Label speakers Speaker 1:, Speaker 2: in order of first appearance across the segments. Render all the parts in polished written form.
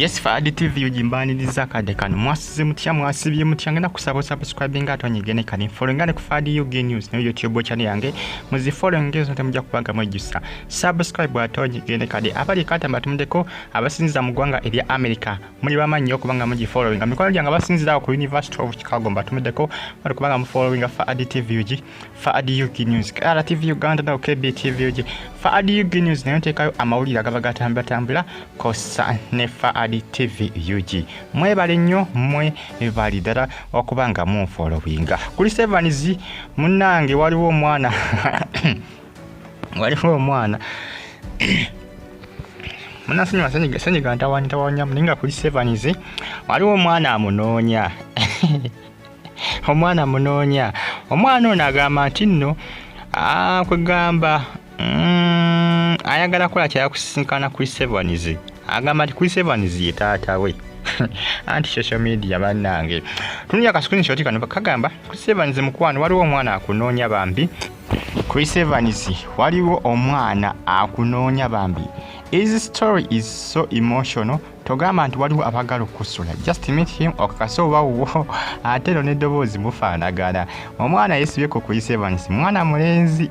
Speaker 1: Yes, Faadi TV ugimbaniriza akadde kano. Mwasize mutya, mwasibye mutya? Ngenda kusaba subscribing ate onyigene kane following ne ku Faadi UG News ne YouTube channel yange muzi following ezo temujja kubanga mwejjusa. Subscribe ate onyigene kade. Abali kata mbatumdeko abasinziza mu ggwanga erya America muli bamanyi okubanga mugi following. Mikono gyange abasinzira ku University of Chicago mbatumdeko bali kubanga mu following Faadi TV UG, Faadi UG News, RTV Uganda na KB TV UG, Faadi UG News nayo nteekayo amawulire agaba gatambulatambula kosa ne Faadi TV UG. Mwebale nnyo, mwebali ddala okuba nga munfollowinga. Kuli Sevens munnange waliwo omwana waliwo omwana munnasonyiwa senyiga ntawanya naye nga kuli Sevens waliwo omwana amunoonya. Omwana amunoonya. Omwana ono agamba nti nno kwegamba ayagala kola kyakusisinkana Chris Evans. Agamba nti Chris Evans ye taata we. Anti social media bannange. Tunuulira ka screenshot kano kagamba Chris Evans mukwano waliwo omwana akunoonya bambi. Chris Evans waliwo omwana akunoonya bambi. His story is so emotional. Togamba nti waliwo abagala okusula. Just meet him okakase oba wuwo ate ero n'eddoboozi mufaanagana. Omwana yeesibyeko Chris Evans. Mwana mulenzi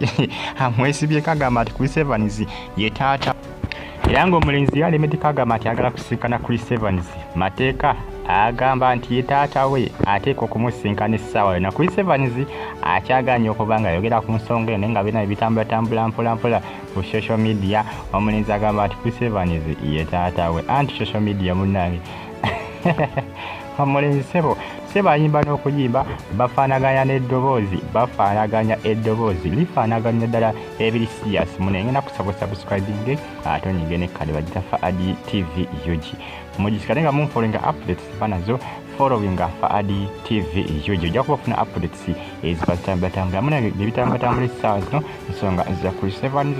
Speaker 1: amwesibyeko agamba nti Chris Evans ye taata. Era ng'omulenzi yalemeddeko agamba nti ayagala kusinkana Chris Evans. Mateeka agamba nti ye taata we ateekwa okumusinkana essaawa yonna. Chris Evans akyagaanye okuba nga ayogera ku nsonga eno naye nga byonna bitambulatambula mpola mpola ku social media. Omulenzi agamba nti Chris Evans ye taata we. Anti social media munnange. Omulenzi ssebo sebo ayimba n'okuyimba bafaanaganya n'eddoboozi, bafaanaganya eddoboozi lifaanaganya ddala ebiri serious. Muno ngenda kusaba subscribing ate onyige ne kale bagita Faadi TV UG. Mugisikale nga munfollowinga updates banazo following Faadi TV UG. Ojja kuba ofuna updates eziba zitambulatambula. Munange ebitambulatambula essaawa zino nsonga za Chris Evans.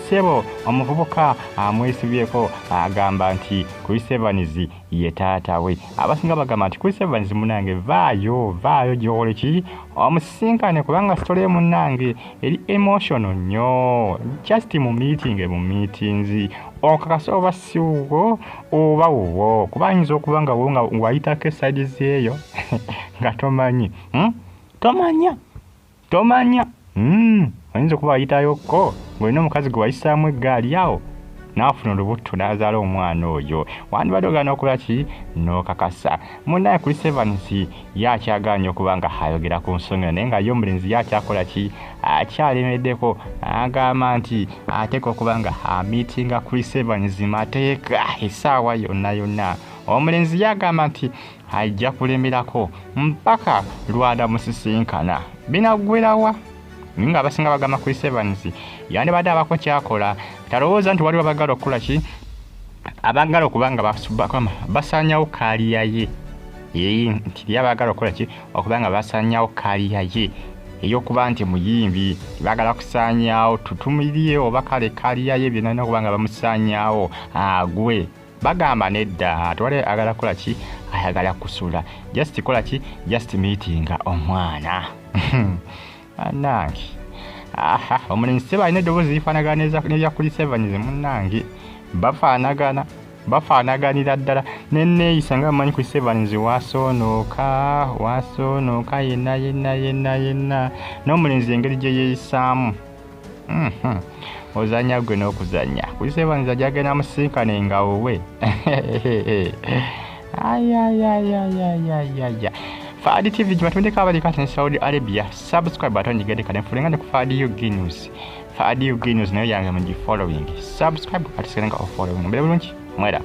Speaker 1: Ssebo omuvubuka amwesibyeko agamba nti Chris Evans ye taata we. Abasinga bagamba nti Chris Evans munnange vaayo vaayo gy'okole ki omusisinkane kubanga story ye munnange eri emotional nnyo. Just mu meeting mu meetings okakasa oba si wuwo oba wuwo kuba ayinza okuba nga wo nga wayitako eside zeeyo nga tomanyi. Tomanya tomanya. Oyinza okuba wayitayokko ng'olina omukazi gwe wayisaamu eggaali awo n'afuna olubuto n'azaala omwana oyo. Wandibadde ogaana okukola ki n'okakasa. Munnaye Chris Evans ye akyagaanye okuba nga ayogera ku nsonga eno naye nga ye omulenzi ye akyakola ki akyalemeddeko. Agamba nti ateekwa okuba nga amiitinga Chris Evans mateeka essaawa yonna yonna. Omulenzi ye agamba nti ajja kulemerako mpaka lw'anamusisinkana. Binaggwerawa? Nga abasinga bagamba Chris Evans yandibadde abako kyakola. Talowooza nti waliwo abagala okukola ki abagala okuba nga basaanyawo kaaliya ye. Nti ye abaagala okukola ki okuba nga basaanyawo kaaliya ye ey'okuba nti muyimbi baagala kusaanyaawo tutumiriye oba kale kaaliya ye byonna alina okuba nga bamusaanyaawo agwe. Bagamba nedda atwale ayagala kukola ki ayagala kusula. Just kola ki just meetinga omwana. Bannange aha omulenzi sebo alina eddoboozi lifaanagana n'erya Chris Evans munnange. Bafaanagana bafaanaganira ddala nenneeyisa nga bamanyi Chris Evans wasoonooka wasoonooka yenna yenna yenna yenna n'omulenzi engeri gye yeeyisaamu. Ozannya ggwe n'okuzannya. Chris Evans ajja agenda musinkane nga wuwe. Ayayayayayaya. Faadi TV gyebatumideko abali kati ne Saudi Arabia. Subscribe ate onyigende kale nfulenga ne ku Faadi UG News. Faadi UG News nayo yange mugi following. Subscribe ate sigala nga ofollowing. Mbeere bulungi mwera.